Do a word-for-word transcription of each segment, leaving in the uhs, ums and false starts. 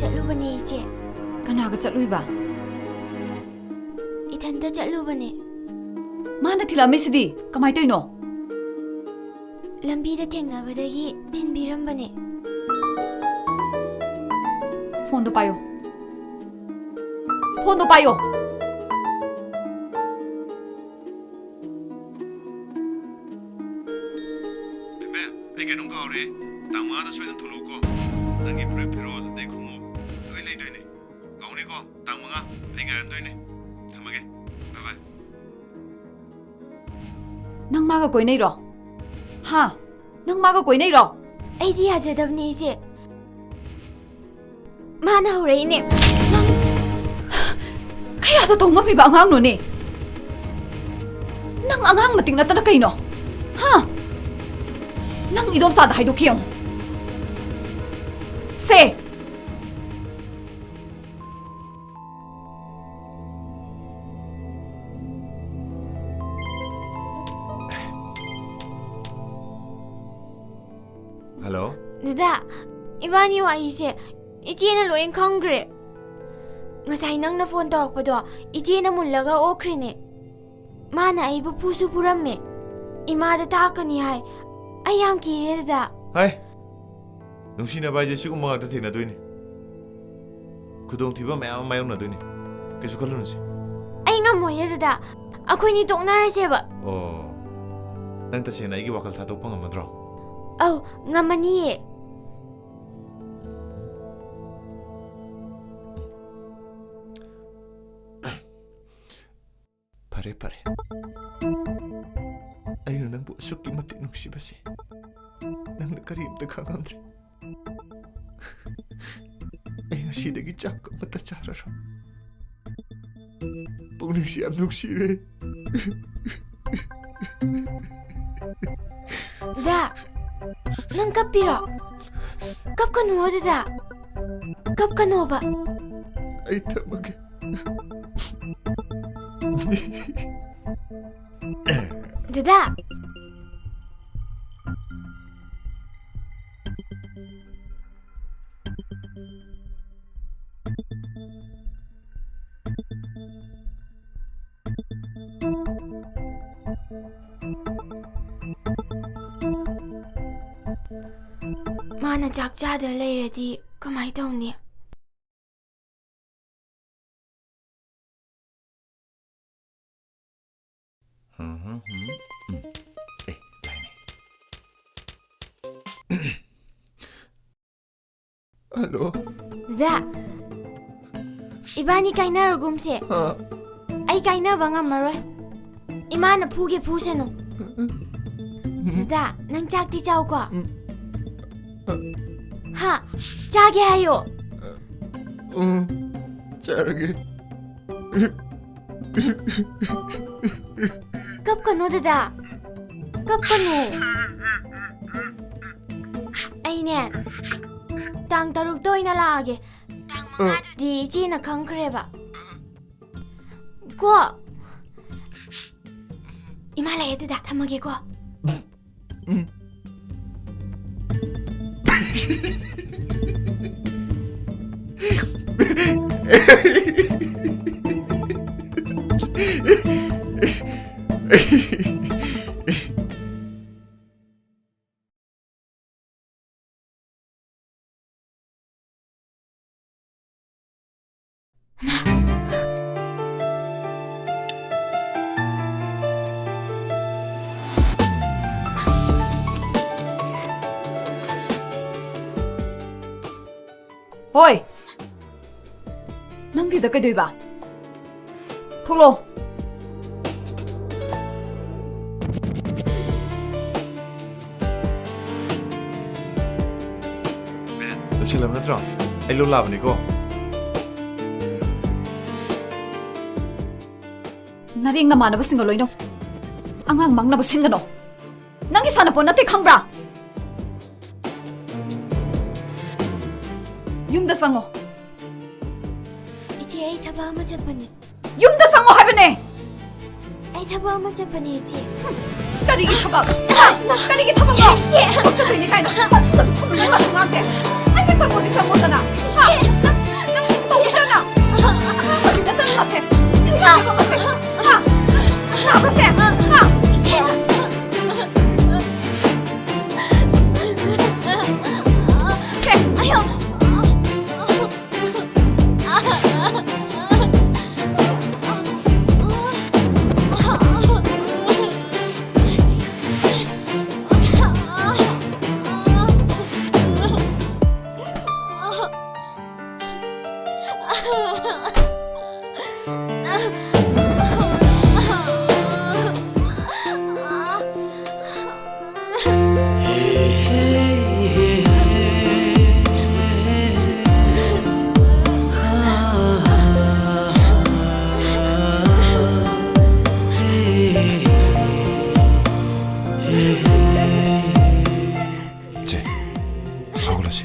ꯆꯠꯂꯨꯕꯅꯦ, ꯏꯆꯦ꯫ ꯀꯅꯥꯒ ꯆꯠꯂꯨꯏꯕ? ꯏꯊꯟꯇ ꯆꯠꯂꯨꯕꯅꯦ꯫ ꯃꯥꯅ ꯊꯤꯜꯂꯛꯑꯝꯃꯤꯁꯤꯗꯤ ꯀꯃꯥꯏ ꯇꯧꯔꯤꯅꯣ? ꯂꯝꯕꯤꯗ ꯊꯦꯡꯅꯕꯗꯒꯤ ꯊꯤꯟꯕꯤꯔꯝꯕꯅꯦ꯫ ꯐꯣꯟꯗꯣ ꯄꯥꯏꯌꯣ꯫ ꯐꯣꯟꯗꯣ ꯄꯥꯏꯌꯣ꯫ ꯕꯦꯝꯕꯦꯝ, ꯑꯩ ꯀꯩꯅꯣꯝ ꯀꯥꯎꯔꯦ꯫ ꯇꯥꯡ ꯃꯉꯥꯗ ꯁꯣꯏꯗꯅ ꯊꯣꯛꯂꯛꯎꯀꯣ꯫ ꯅꯪꯒꯤ ꯐꯨꯔꯤꯠ ꯐꯤꯔꯣꯜ ꯑꯗꯩ ꯈꯣꯡꯎꯞ ꯂꯣꯏ ꯂꯩꯗꯣꯏꯅꯦ꯫ ꯀꯥꯎꯅꯤꯀꯣ, ꯇꯥꯡ ꯃꯉꯥ꯫ ꯑꯩ ꯉꯥꯏꯔꯝꯗꯣꯏꯅꯦ꯫ ꯊꯝꯃꯒꯦ꯫ ꯕꯥꯏ ꯕꯥꯏ꯫ ꯅꯪ ꯃꯥꯒ ꯀꯣꯏꯅꯩꯔꯣ? ꯍꯥ? ꯅꯪ ꯃꯥꯒ ꯀꯣꯏꯅꯩꯔꯣ? ꯑꯩꯗꯤ ꯌꯥꯖꯗꯕꯅꯦ, ꯏꯆꯦ꯫ ꯃꯥꯅ ꯍꯧꯔꯛꯏꯅꯦ꯫ ꯅꯪ ꯀꯌꯥꯗ ꯇꯧ ꯉꯝꯃꯤꯕ ꯑꯉꯥꯡꯅꯣꯅꯦ? ꯅꯪ ꯑꯉꯥꯡ ꯃꯇꯤꯛ ꯅꯠꯇꯅ ꯀꯩꯅꯣ? ꯍꯥ? ꯅꯪ ꯏꯗꯣꯝꯆꯥꯗ ꯍꯥꯏꯗꯣꯛꯈꯤ ꯌꯦꯡꯉꯨ꯫ ꯁꯦ! ꯍꯜꯂꯣ? ꯗꯗꯥ, ꯏꯕꯥꯅꯤ ꯋꯥꯔꯤꯁꯦ ꯏꯆꯦꯅ ꯂꯣꯏ ꯈꯪꯈ꯭ꯔꯦ꯫ ꯉꯁꯥꯏ ꯅꯪꯅ ꯐꯣꯟ ꯇꯧꯔꯛꯄꯗꯣ ꯏꯆꯦꯅ ꯃꯨꯜꯂꯒ ꯑꯣꯛꯈ꯭ꯔꯤꯅꯦ꯫ ꯃꯥꯅ ꯑꯩꯕꯨ ꯐꯨꯁꯨ ꯐꯨꯔꯝꯃꯦ꯫ ꯏꯃꯥꯗ ꯇꯥꯛꯀꯅꯤ ꯍꯥꯏ꯫ ꯑꯩ ꯌꯥꯝ ꯀꯤꯔꯦ, ꯗꯗꯥ꯫ ꯍꯥꯏ, ꯅꯨꯡꯁꯤꯅꯕ ꯍꯥꯏꯁꯦ ꯁꯤꯒꯨꯝꯕ ꯉꯥꯛꯇ ꯊꯦꯡꯅꯗꯣꯏꯅꯤ꯫ ꯈꯨꯗꯣꯡꯊꯤꯕ ꯃꯌꯥꯝ ꯑꯃ ꯃꯥꯌꯣꯛꯅꯗꯣꯏꯅꯤ꯫ ꯀꯩꯁꯨ ꯈꯜꯂꯨꯅꯨꯁꯦ꯫ ꯑꯩ ꯉꯝꯃꯣꯏꯌꯦ, ꯗꯗꯥ꯫ ꯑꯩꯈꯣꯏꯅꯤ ꯇꯣꯛꯅꯔꯁꯦꯕ꯫ ꯑꯣ, ꯅꯪ ꯇꯁꯦꯡꯅ ꯑꯩꯒꯤ ꯋꯥꯈꯜ ꯊꯥꯗꯣꯛꯄ ꯉꯝꯃꯗ꯭ꯔꯣ? ꯑꯧ, ꯉꯝꯃꯅꯤꯌꯦ꯫ ꯐꯔꯦ, ꯐꯔꯦ꯫ ꯑꯩꯅ ꯅꯪꯕꯨ ꯑꯁꯨꯛꯀꯤ ꯃꯇꯤꯛ ꯅꯨꯡꯁꯤꯕꯁꯦ ꯅꯪꯅ ꯀꯔꯤꯝꯇ ꯈꯪꯉꯝꯗ꯭ꯔꯦ꯫ ꯑꯩ ꯉꯁꯤꯗꯒꯤ ꯆꯥꯛ ꯑꯃꯠꯇ ꯆꯥꯔꯔꯣꯏ꯫ ꯄꯨꯛꯅꯤꯡꯁꯤ ꯌꯥꯝ ꯅꯨꯡꯁꯤꯔꯦ꯫ ꯗꯥ, ꯅꯪ ꯀꯞꯄꯤꯔꯣ? ꯀꯞꯀꯅꯨ, ꯗꯥ꯫ ꯀꯞꯀꯅꯣꯕ꯫ ꯑꯩ ꯊꯝꯃꯒꯦ꯫ ꯗꯥ꯫ ꯃꯥꯅ ꯆꯥꯛ ꯆꯥꯗ ꯂꯩꯔꯗꯤ ꯀꯃꯥꯏ ꯇꯧꯅꯤ? ꯎꯝ, ꯎꯝ, ꯎꯝ, ꯎꯝ꯫ ꯑꯦ, ꯂꯥꯏꯅꯦ꯫ ꯍꯜꯂꯣ꯫ ꯗꯗꯥ, ꯏꯕꯥꯅꯤ ꯀꯥꯏꯅꯔꯒꯨꯝꯁꯦ꯫ ꯑ꯫ ꯑꯩ ꯀꯥꯏꯅꯕ ꯉꯝꯃꯔꯣꯏ꯫ ꯏꯃꯥꯅ ꯐꯨꯒꯦ ꯐꯨꯁꯅꯨ꯫ ꯎꯝ꯫ ꯗꯗꯥ, ꯅꯪ ꯆꯥꯛꯇꯤ ꯆꯥꯎꯀꯣ꯫ ꯎꯝ꯫ ꯍꯥ? ꯆꯥꯒꯦ ꯍꯥꯏꯌꯣ꯫ ꯎꯝ, ꯆꯥꯔꯒꯦ꯫ ꯀꯞꯀꯅꯣ ꯗꯗꯥ, ꯀꯞꯀꯅꯣ꯫ ꯑꯩꯅꯦ, ꯇꯥꯡ ꯇꯔꯨꯛꯇ ꯑꯣꯏꯅ ꯂꯥꯛꯑꯒꯦ꯫ ꯇꯥꯡ ꯃꯉꯥꯗꯨꯗꯤ ꯏꯆꯦꯅ ꯈꯪꯈ꯭ꯔꯦꯕ꯫ ꯀꯣ? ꯏꯃꯥ ꯂꯥꯛꯑꯦ ꯗꯗꯥ, ꯊꯝꯃꯒꯦꯀꯣ꯫ ꯍꯣꯏ! ꯅꯪꯗꯤ ꯁꯤꯗ ꯀꯩꯗꯧꯏꯕ? ꯊꯣꯛꯂꯛꯑꯣ꯫ ꯂꯣꯏꯁꯤꯜꯂꯕ ꯅꯠꯇ꯭ꯔꯣ? ꯑꯩ ꯂꯧ ꯂꯥꯛꯑꯕꯅꯤꯀꯣ꯫ ꯅꯔꯦꯡ ꯅꯃꯥꯟꯅꯕꯁꯤꯡꯒ ꯂꯣꯏꯅꯧ꯫ ꯑꯉꯥꯡ ꯃꯥꯡꯅꯕ ꯁꯤꯟꯒꯅꯣ꯫ ꯅꯪꯒꯤ ꯁꯥꯟꯅꯄꯣꯠ ꯅꯠꯇꯦ, ꯈꯪꯕ꯭ꯔꯥ? ꯌꯨꯝꯗ ꯆꯪꯉꯣ꯫ ꯏꯆꯦ, ꯑꯩ ꯊꯕꯛ ꯑꯃ ꯆꯠꯄꯅꯤ꯫ ꯌꯨꯝꯗ ꯆꯪꯉꯣ ꯍꯥꯏꯕꯅꯦ꯫ ꯑꯩ ꯊꯕꯛ ꯑꯃ ꯆꯠꯄꯅꯤ, ꯏꯆꯦ꯫ ꯀꯔꯤꯒꯤ ꯊꯕꯛ? ꯍꯥ? ꯀꯔꯤꯒꯤ ꯊꯕꯛꯅꯣ? ꯏꯆꯦ! ꯊꯕꯛ ꯆꯠꯇꯣꯏꯅꯤ ꯀꯥꯏꯅ ꯃꯁꯤꯡꯒꯁꯨ ꯈꯨꯝꯗ꯭ꯔꯦ, ꯃꯁꯤ ꯉꯥꯡꯁꯦ꯫ ꯑꯩꯅ ꯆꯪꯉꯣꯗꯤ ꯆꯪꯉꯣꯗꯅ꯫ ꯍꯥ? ꯏꯆꯦ! ꯅꯪ, ꯅꯪ ꯇꯧꯕꯤꯗ꯭ꯔꯅ? ꯑꯉꯥꯡ ꯃꯆꯤꯟꯗ ꯇꯟꯕꯁꯦ꯫ ꯅꯨꯡꯁꯤꯕ ꯃꯁꯦ꯫ ꯍꯥ? ꯅꯥꯕ꯭ꯔꯁꯦ? ꯍꯥ? ꯏꯆꯦ! ꯏꯆꯦ! ꯆꯦ, ꯍꯧꯒꯠꯂꯁꯤ꯫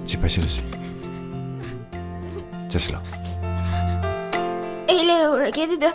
ꯁꯤ ꯄꯥꯏꯁꯤꯜꯂꯨꯁꯤ꯫ ꯆꯠꯁꯤꯜꯂꯣ꯫ ꯑꯩ ꯂꯩꯍꯧꯔꯒꯦ ꯑꯗꯨꯗ꯫